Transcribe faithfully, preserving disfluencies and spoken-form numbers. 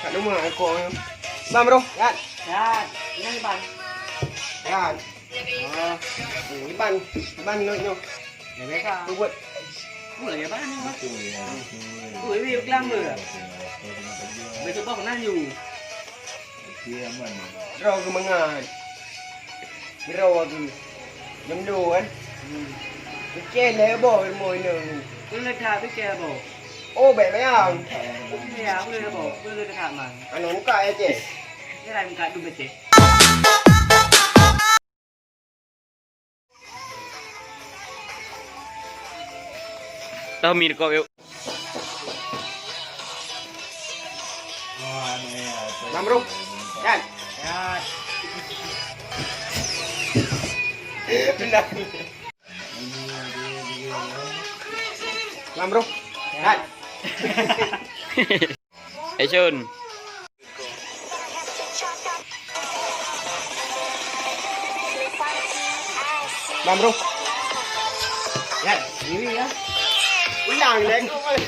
Kat rumah aku. Bang, bro. Yan. Yan. Ini Iban. Yan. Oh. Iban. Iban, no, no. Ya, biasa. Buat. Buat ya, Bang, ni, Bang. Buat, ini kelang ber. Besok, Bang, pernah you. Droe geumangat. Droe geuh. Jam dua kan? Hmm. Pike lé boh ilmu inong. Peue that pike boh? Oh, bèk bayang. Ya, peue boh? Peue that man? Anu muka ya, Cek. Ya, muka tu, Cek. Tahu mi dekat yuk. Bang, bro. Yan. Yan. Bang, bro. Yan. Action. Bang, bro. Ya, ini ya. Ulang, Leng.